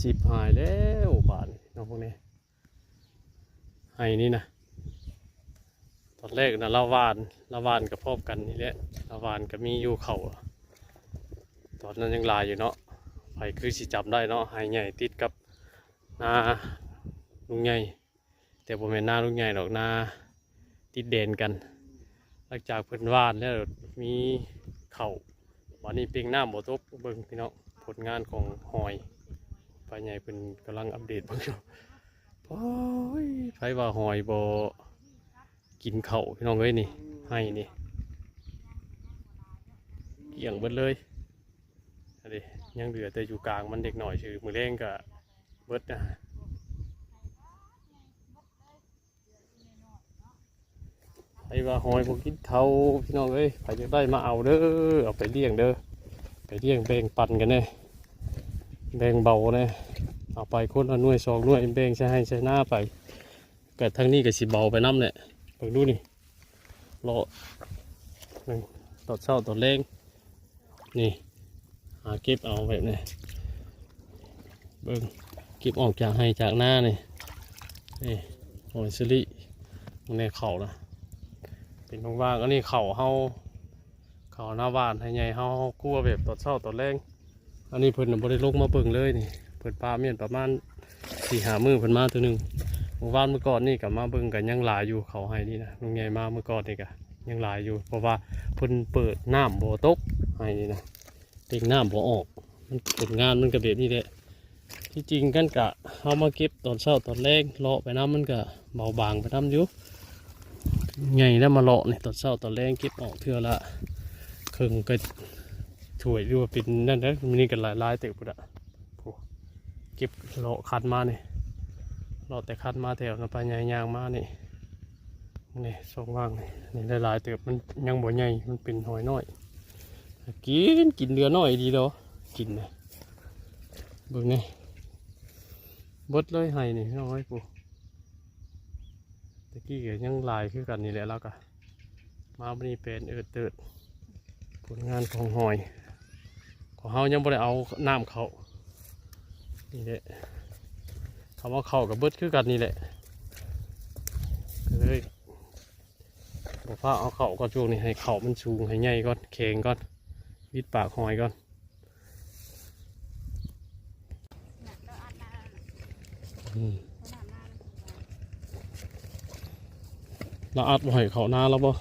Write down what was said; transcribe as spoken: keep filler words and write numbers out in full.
จิบหายแล้วบาดนี้เนาะพวกนี้ ไห้นี่นะ ตอนแรกนะลาวหว่านลาวหว่านก็พร้อมกันนี่แหละ ลาวหว่านก็มีอยู่เขา ตอนนั้นยังหลายอยู่เนาะ ไผคือสิจำได้เนาะ ไห้ใหญ่ติดกับนาลุงใหญ่ แต่บ่แม่นนาลุงใหญ่ดอก นาติดแดนกัน หลังจากเพิ่นหว่านแล้วมีเขา วันนี้เป่งน้ำบ่ตก เบิ่งพี่น้อง ผลงานของหอย ป้าใหญ่เพิ่นกำลังอัปเดตเบิ่งอยู่ โอ้ย ไผว่าหอยบ่กินเขาพี่น้องเอ้ยนี่ ไห้นี่ เกลี้ยงเบิดเลย อันนี้ยังเหลือแต่อยู่กลางมันเด็กหน่อย ชื่อมื้อแลงก็เบิดนะ ไผว่าหอยบ่กินเขาพี่น้องเอ้ย ไผอยากได้มาเอาเด้อ เอาไปเลี้ยงเด้อ ไปเลี้ยงแบ่งปันกันแน่ แบ่งเบาแน่ เอาไปคนละหน่วยสองหน่วย แบ่งใส่ไฮ่ใส่นาไป ก็ทางนี้ก็สิเบาไปนำแหละ เบิ่งดูนี่ เลาะ หนึ่ง ตอนเช้าตอนแลง นี่ หาเก็บเอาแบบนี้ เบิ่ง เก็บออกจากไฮ่จากนานี่ นี่ หอยสลิด มันในเขานะ เป็นว่างๆ อันนี้เขาเฮา เขานาหว่านไฮ่ใหญ่เฮา เฮาคั่วแบบตอนเช้าตอนแลง อันนี้เพิ่นน่ะบ่ได้ลงมาเบิ่งเลยนี่ เพิ่นปะเมี้ยนประมาณสี่ห้ามื้อเพิ่นมาเทื่อหนึ่ง มื้อวานมื้อก่อนนี่ก็มาเบิ่งก็ยังหลายอยู่ เขาไฮ่นี่นะ ลุงใหญ่มามื้อก่อนนี่ก็ยังหลายอยู่ เพราะว่าเพิ่นเปิดน้ำบ่ตก ไฮ่นี่นะ เป่งน้ำบ่ออก มันผลงานมันก็แบบนี้แหละ ที่จริงกันกะเฮามาเก็บตอนเช้าตอนแลง เลาะไปนำมันก็เบาบางไปนำอยู่ ไงแล้วมาเลาะนี่ตอนเช้าตอนแลงเก็บออกเทื่อละเคิ่งก็ถ้วย หรือว่าเป็นนั่นเด้อ มื้อนี้ก็หลายๆเติบพุ้นอะ โอ้ เก็บเลาะคันมานี่ เลาะแต่คันมาแถวนั้นไป ย่างมานี่ นี่ช่องว่างนี่ นี่หลายๆเติบ มันยังบ่ใหญ่ มันเป็นหอยน้อย กิน กินเรือน้อยดีดอก กินนะ เบิ่งนี่ เบิดเลยไฮ่นี่ น้อยปู ตะกี้ก็ยังหลายคือกันนี่แหละ แล้วก็มาวันนี้เป็นเอิดเติด ผลงานของหอย ของเฮายังบ่ได้เอาน้ำเขา นี่แหละ คำว่าเขากับเบิดคือกันนี่แหละ ก็เลยบ่พาเอาเขาก็ช่วงนี้ ให้เขามันสูง ให้ใหญ่ก่อน แข็งก่อน วิดปากหอยก่อน อืม เราอัดบ่ให้เขานาแล้วบ่